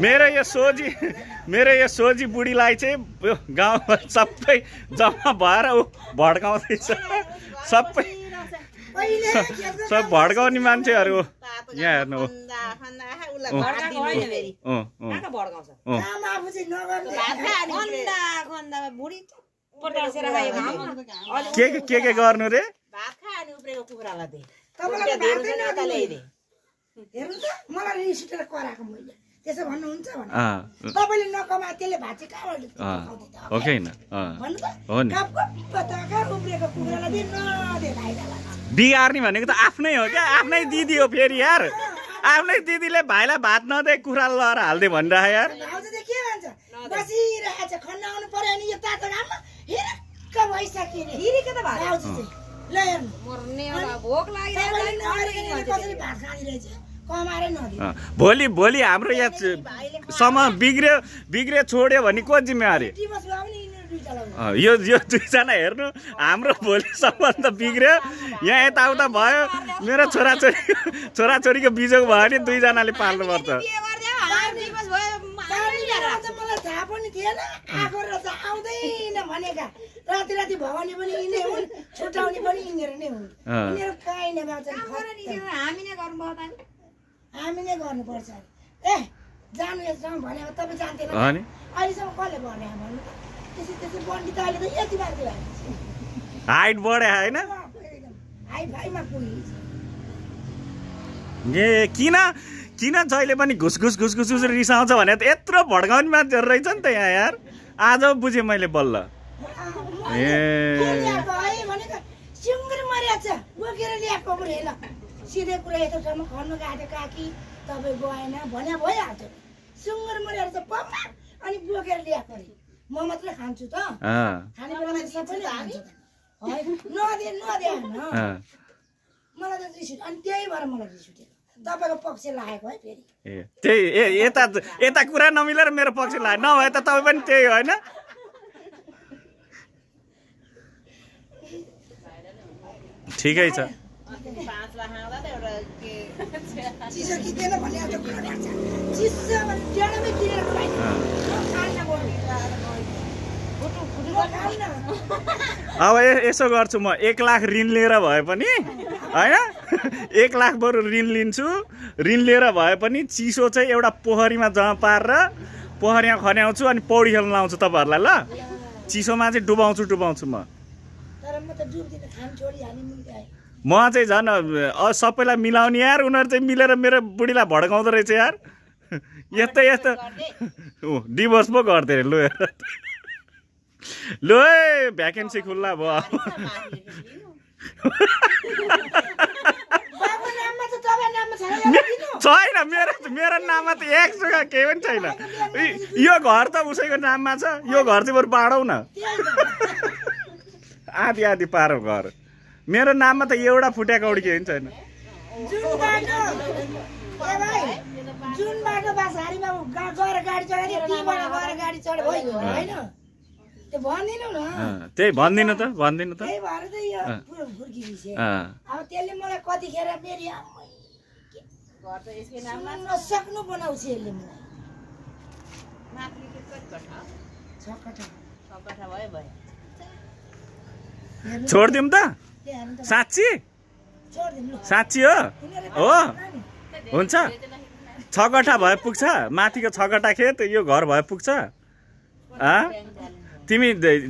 मेरो यो सोझी बुढीलाई चाहिँ यो गाउँमा सबै जम्मा भएर ऊ भड्काउँदैछ सबै सब भड्काउने मान्छेहरू यहाँ हेर्नु के गर्नु रे त्यसो भन्नुहुन्छ भने तपाईले नकमा त्यसले भात चाहिँ कहाँबाट हो कि हैन हो नि बिगार्ने भनेको त आफ्नै हो क्या आफ्नै दिदी हो फेरि यार आफ्नै दिदीले भाइलाई भात नदे कुखुरा लगाएर हाल्दे भनिरह यार भाउजूले के भन्छ बसिरहेको छ खन्न आउनु पर्यो नि यो तातो घाममा हिरक्क भइसक्यो नि हिरक्क त भाउजू चाहिँ ल हेर्नु मर्ने होला भोक लागिरहेको कसरी भात खाइरहेछ भोलि हाम्रो यहाँ सम्म बिग्रियो छोड्यो भने को जिम्मेवारी यो दुईजना हेर्नु हाम्रो भोलिसम्म त बिग्रियो यहाँ यताउता भयो मेरो छोराछोरीको बिजोग भयो भने दुईजनाले पाल्नुपर्छ थाहा पनि थिएन आएको रहेछ आउँदैन भनेका राति राति भगाउने पनि यिनै हुन् छुट्याउने पनि यिनीहरू नै हुन् यिनीहरू कहीँ हामी नै गर्नुपर्छ ए जानु यसमा भनेको तपाईँ जान्दैन अहिलेसम्म कसले भने भन्नु त त्यसै बन्डी त अहिले त यति बाँकी भएको हाइट बढे होइन हाइटमा पुगिन्छ ए किन जहिले पनि घुस रिसाउँछ भने त यत्रो भड्काउने मान्छेहरू रहेछ नि त यहाँ यार आज बुझेँ मैले बल्ल ए भनेको सिङ्गुर मरेछ बोकेर ल्याएको पो हेर सिधै कुरा यस्तो ठाउँमा खन्नु गएको काकी तपाईँ गएन भने भइहाल्थ्यो सुँगुर मरेर त पम्मा अनि बोकेर ल्याएको अरे म मात्रै खान्छु त खाने बेलामा सबैले खान्छ नदे मलाई त रिस उठ्यो अनि त्यही भएर मलाई रिस उठ्यो तपाईँको पक्ष लागेको है फेरि त्यही यता कुरा नमिलेर मेरो पक्ष लाग्यो नभए त तपाईँ पनि त्यही होइन ठिकै छ चिसो किन्दैन भने त कुरा राख्छ चिसो भने डेढमै किनेर खुवाइन्छ अब यसो गर्छु म 1 लाख ऋण लिएर भए पनि होइन 1 लाख बरु ऋण लिन्छु ऋण लिएर भए पनि चिसो चाहिँ एउटा पोखरीमा जम्मा पारेर पोखरीमा खन्याउँछु अनि पौडी खेल्न लाउँछु तपाईँहरूलाई ल चिसोमा चाहिँ डुबाउँछु म म चाहिँ झन् सबैलाई मिलाउने यार उनीहरू चाहिँ मिलेर मेरो बुढीलाई भड्काउँदो रहेछ यार यस्तो डिभोर्स पो गर्दै अरे लु है भ्याकेन्सी खुल्ला भयो छैन मेरो नाममा त एक जग्गा केही पनि छैन यो घर त उसैको नाममा छ यो घर चाहिँ बरु बाँडौँ न आधी पारौ घर मेरो नाममा त एउटा फुट्या कौडी केही छैन जुन बाटो बासारीमा गएर गाडी चढायो त्यहीबाट गएर गाडी चढ्यो भयो हैन त्यो भन्दिनु न त्यही भन्दिनु त त्यही भएर त यो पुरो फुर्किदिछ अब त्यसले मलाई कतिखेर मेरी आमै घर त यसको नाममा नसक्नु बनाउँछ यसले मलाई माथि के कटा 6 कटा भयो छोड्दिउँ त साँच्ची हो हुन्छ 6 कट्ठा भए पुग्छ माथिको 6 कट्ठा खेत यो घर भए पुग्छ तिमी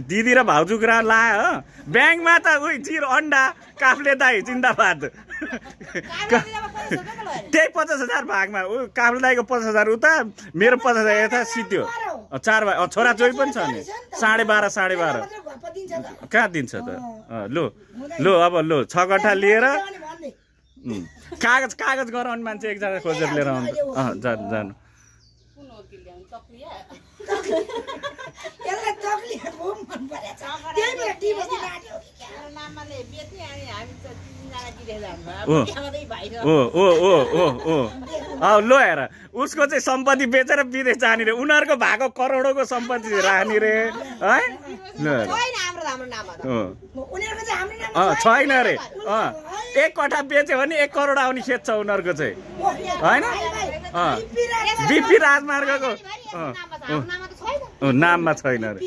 दिदी र भाउजू कुरा लायो ब्याङ्कमा त उही चिर अन्डा काफ्ले दाई जिन्दाबाद त्यही 50,000 भागमा काफ्ले दाईको 50,000 उता मेरो 50,000 यता सिद्धियो 4 भाइ छोराछोरी पनि छ नि 12.5 कहाँ दिन्छ त लु अब 6 कट्ठा लिएर कागज गराउने मान्छे एकजना खोजेर लिएर आउनु जानु यसलाई तक्लिएको मन परेछ त्यही भएर डिभोर्स दिन आँट्यो कि क्या नामले बेच्ने अनि हामी त तिनजना किनेर ओ ओ ओ ओ ओ ओ लो हेर उसको चाहिँ सम्पत्ति बेचेर विदेश जाने रे उनीहरूको भएको करोडौँको सम्पत्ति राख्ने रे है ल उनीहरूको चाहिँ हाम्रो नाम छैन रे एक कट्ठा बेच्यो भने 1 करोड आउने खेत छ उनीहरूको चाहिँ होइन बिपी राजमार्गको नाममा छैन रे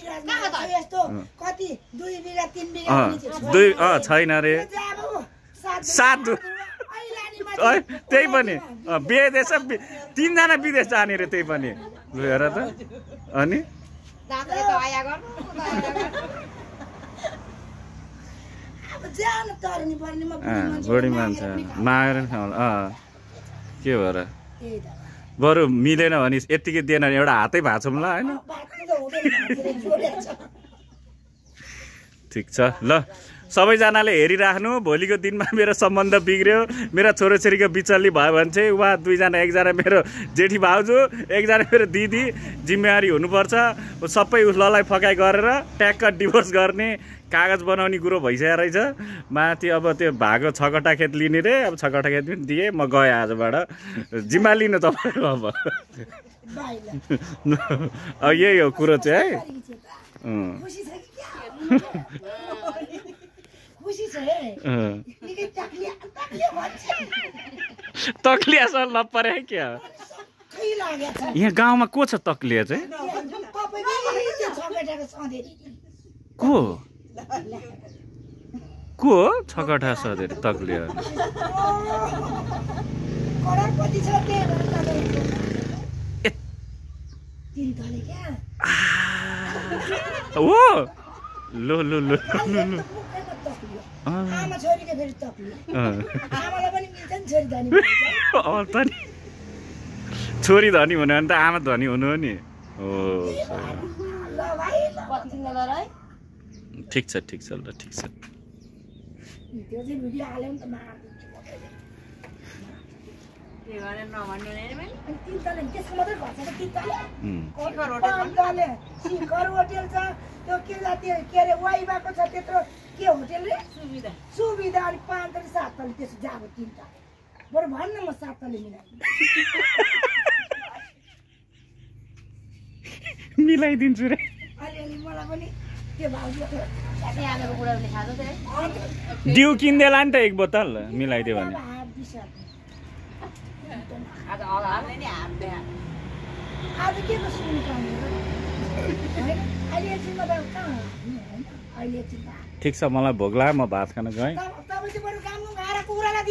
कति 2 बिघा 3 बिघा छैन रे 7 त्यही पनि विदेश 3 जना विदेश जाने रे त्यही पनि लु हेर त अनि बुढी मान्छे मागेर के भएर बरु मिलेन भने यतिकै दिएन भने एउटा हातै भाँचौँ ल होइन ठिक छ ल सबैजनाले हेरिराख्नु भोलिको दिनमा मेरो सम्बन्ध बिग्रियो मेरा छोराछोरीको बिचल्ली भयो भने चाहिँ उहाँ 2 जना एकजना मेरो जेठी भाउजू एकजना मेरो दिदी जिम्मेवारी हुनुपर्छ सबै उसलाई फकाइ गरेर ट्याक्क डिभोर्स गर्ने कागज बनाउने कुरो भइसकेको रहेछ माथि अब त्यो भागो 6 कट्ठा खेत लिने रे अब 6 कट्ठा खेत पनि दिएँ म गएँ आजबाट जिम्मा लिनु तपाईँको अब यही हो कुरो चाहिँ है तक्लिया सर नपरे क्या यहाँ गाउँमा को छ तक्लिया चाहिँ को 6 कट्ठा सधेर तक्लिया हो लो लो लो आमा छोरीको फेरि तक्लियो आमालाई पनि मिल्छ नि छोरी धनी त नि छोरी धनी हुनु भने त आमा धनी हुनु हो नि हो ल भाइ ठिक छ ल ठिक छ त्यो चाहिँ भिडियो हाल्यो नि त मार्दिन्छु त्यसको मात्रै घर छ तिनतले शिखर होटेल छ त्यो के जाति के अरे वाइबाको छ त्यत्रो के होटेल रे सुविधा अनि 5 तले 7 तले त्यसो जाबो 3 तले बरु भन्न म 7 तले मिलाइदिन्छु रे अलिअलि मलाई पनि त्यो भाउजूको डिउ किन्देला नि त 1 बोतल मिलाइदियो भने आज के को सुन्नु पाउने अहिले चाहिँ म त कहाँ अहिले चाहिँ ठिक छ मलाई भोक लाग्यो म भात खान गएँ तपाईँ चाहिँ बरु काम आएर कुरालाई